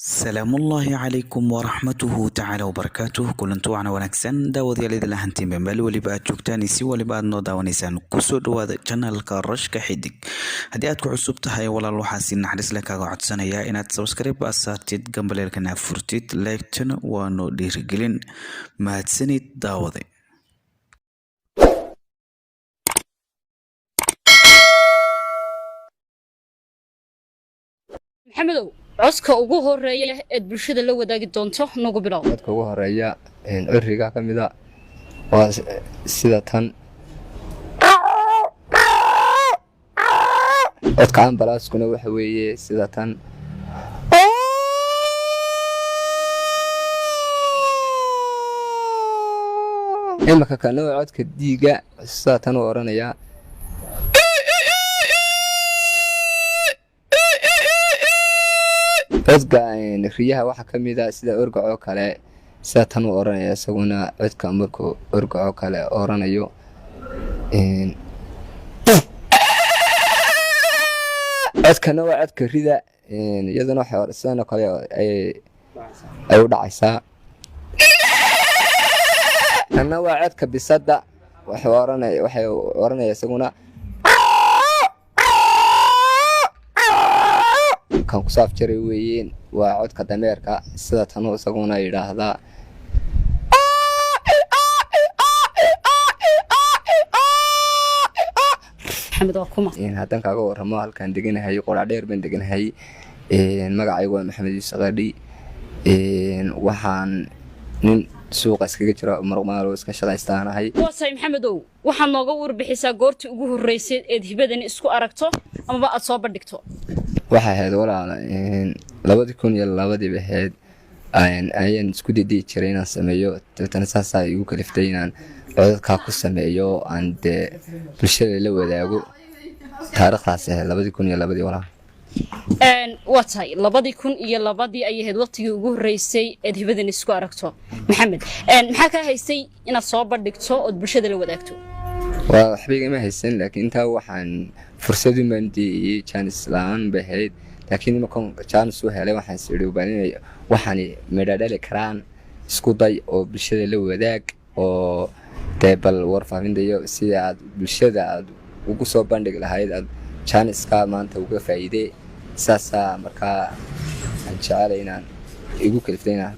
Salaamullaahi calaykum waraxmatuhu tacaala wabarakaatuh. Kulanti wacna wanaagsan, daawadayaal, idin lahantiinba meel weliba aad joogtaan iyo si waliba aad noo daawanaysaan. Kusoo dhawaada channelka Rashka Xidig. Haddii aad ku cusub tahay, walaal, waxaa si naxariis leh kaaga codsanayaa inaad subscribe aad saartid, gambaleelkana furtid, like-tana waa noo dhiirigelin. Mahadsanid, daawade. Maxamedow, codka ugu horeeya eed bulshada la wadaagi doonto nagu bilow. Codka ugu horeeya curiga ka mida waa sida tan. Codka ambalaaskuna waxa weeye sida tan. Imika kana waa codka diiga, sida tan uu odhanayaa. Codka riyaha waxaa ka mid a sida orgacoo kale, sida tan uu odhanaya isaguna codka markuu orgacoo kale oranayo. Codkana waa codka rida, iyaduna waxay sidan oo kale ay u dhacaysaa. Kanna waa codka bisadda, wuxuu oranaya waxay oranaya isaguna. Kan ku saaf jaray weeyeen waa codka dameerka, sida tanuu isaguna yidhaahdaa. Maxamed waa kuma? Haddaan kaaga warramo halkaan deganahay, Qoraadheer baan deganahay. Magacaygu waa Maxamed Yuusuf Qadhi. Waxaan nin suuqa iskaga jira, muruqmaal oo iska shaqaystaanahay. Waa tahay, Maxamedow, waxaad nooga warbixisaa goortii ugu horreysay eed hibadani isku aragto amaba aad soo bandhigto. Waxay ahayd, walaal, 2002-dii bay ahayd. Ayaan isku daydayi jiray inaan sameeyo, dabeetana saasaa igu kaliftay inaan codadkaa ku sameeyo, aan dee bulshada la wadaago. Taariikhdaas ahayd 2002-dii, walaal. Waa tahay, 2002-dii ayay ahayd waqtigii ugu horreysay eed hibadani isku aragto. Maxamed, maxaa kaa haystay inaad soo bandhigto ood bulshada la wadaagto? Waa waxba igama haysan, laakiin intaa waxaan fursadun baan deeyey, jaanis la-aan bay ahayd, laakiin imakan jaanis u helay, waxaan is idhi bal inay waxaani midho dhali karaan isku day oo bulshada la wadaag, oo dee bal warfaafinta iyo sida aad bulshada aad ugu soo bandhigi lahayd aad jaaniska maanta uga faa'iidee. Saasaa markaa aan jecelay inaan igu kaliftay inaan.